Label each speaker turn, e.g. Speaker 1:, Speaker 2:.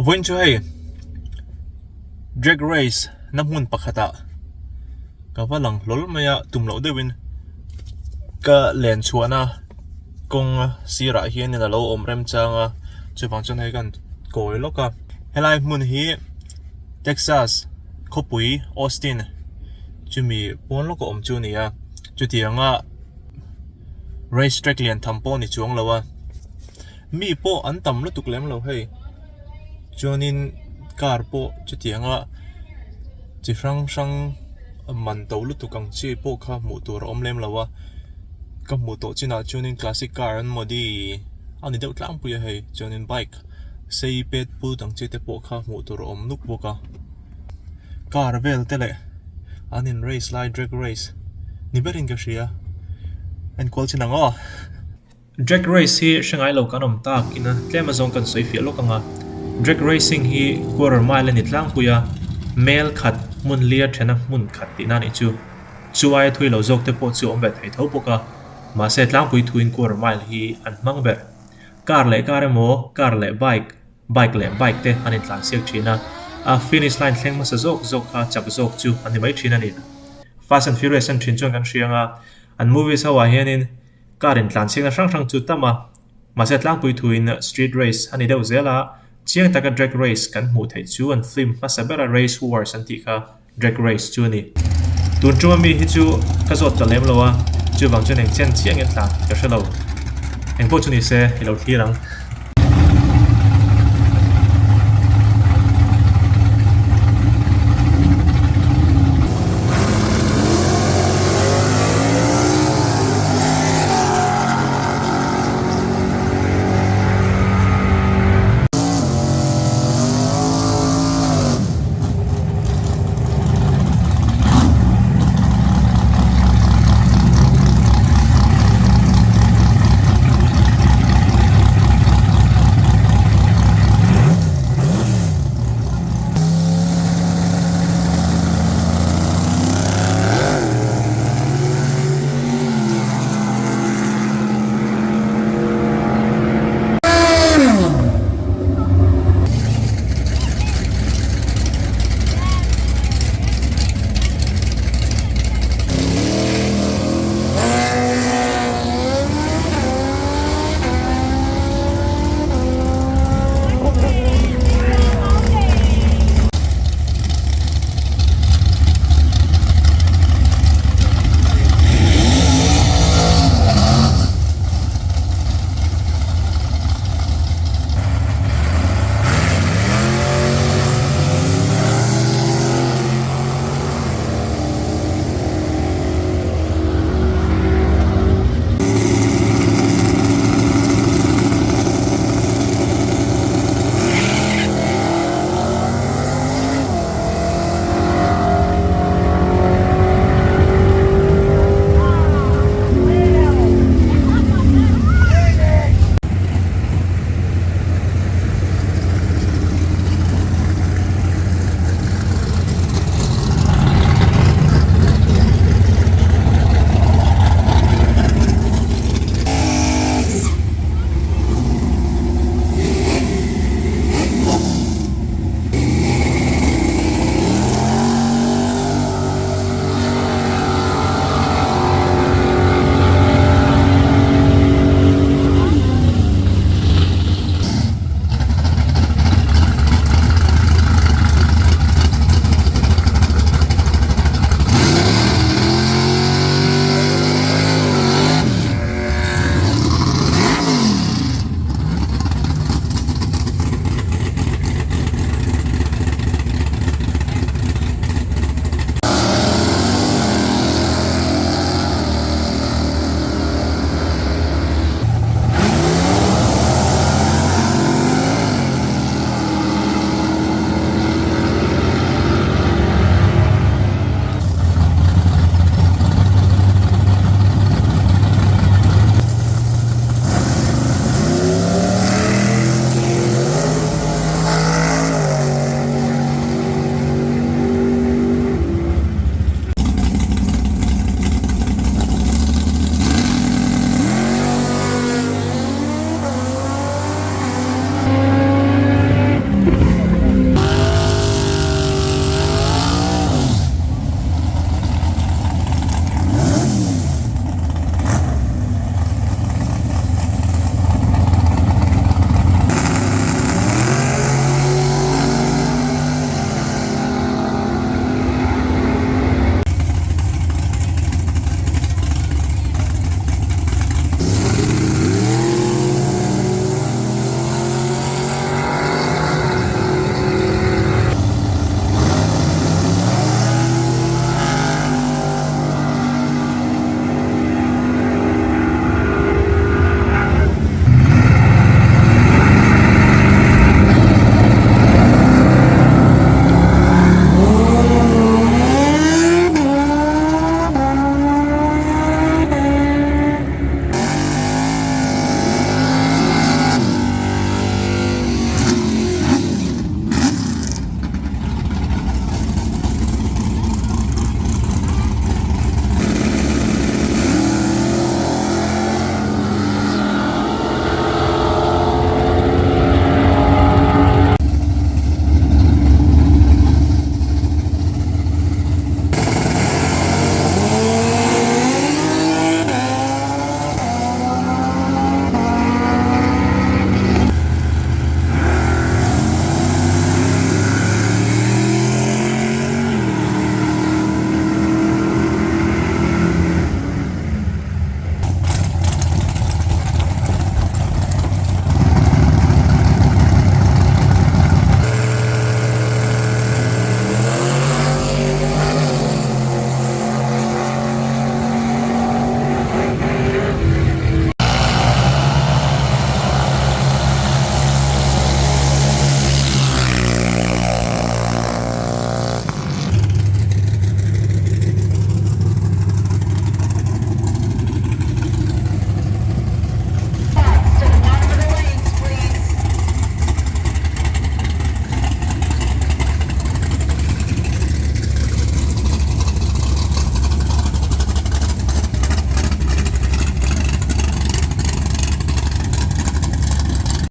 Speaker 1: Vawiin chu hei drag race na hmun pakhatah ka va lang hlawl mai a tum loh deuhin ka len chhuahna kawng sirah hianin a lo awm remchang a chuvang chuan hei ka han kawi lawk a helai hmun hi Texas khawpui Austin chumi pawn lawka awm chu a ni a chutianga race track lian tham pawh a ni chuang lo a. Mi pawh an tam lutuk lem lo hei chuanin car pawh chutianga chi hrang hrang man to lutuk ang chi pawh kha hmuh tur a awm lem lo a ka hmuh tawh chinah chuanin classic car an modi a ni deuh tlangpui a hei chuanin bike sei pet put ang chi te pawh kha hmuh tur a awm nuk bawk a car vel te leh an in race lai drag race ni berin ka hria enkual chin ang aw.
Speaker 2: Drag race hi hre ngai lo kan awm tak ina tlem azawng kan sawi fiah lawk ang a. Drag racing hi quarter mile a ni tlangpui a, mel khat hmun lia thena hmun khat tihna a nih chu. Chu aia thui lo zawk te pawh chu a awm ve thei tho bawk a, mahse tlangpui thuin quarter mile hi an hmang ber. Car leh car emaw, car leh bike, bike leh bike te an intlansiak thin a, a finish line thleng hmasa zawk zawk kha chak zawk chu a ni mai thin a ni. Fast and Furious en thin chuan kan hria ang a, an movies ho ah hianin Car intlansiakna hrang hrang chu tam a, mahse tlangpui thuin street race a ni deuh zel a, chiang taka drag race kan hmuh theih chu an film hmasa bera Race Wars an tih kha drag race chu a ni. Tun tuma mi hi chu ka zawt ta lem lo a, chuvang chuan eng chen chiangin tlan ka hre lo. Engpawh chu ni se i lo thlir ang.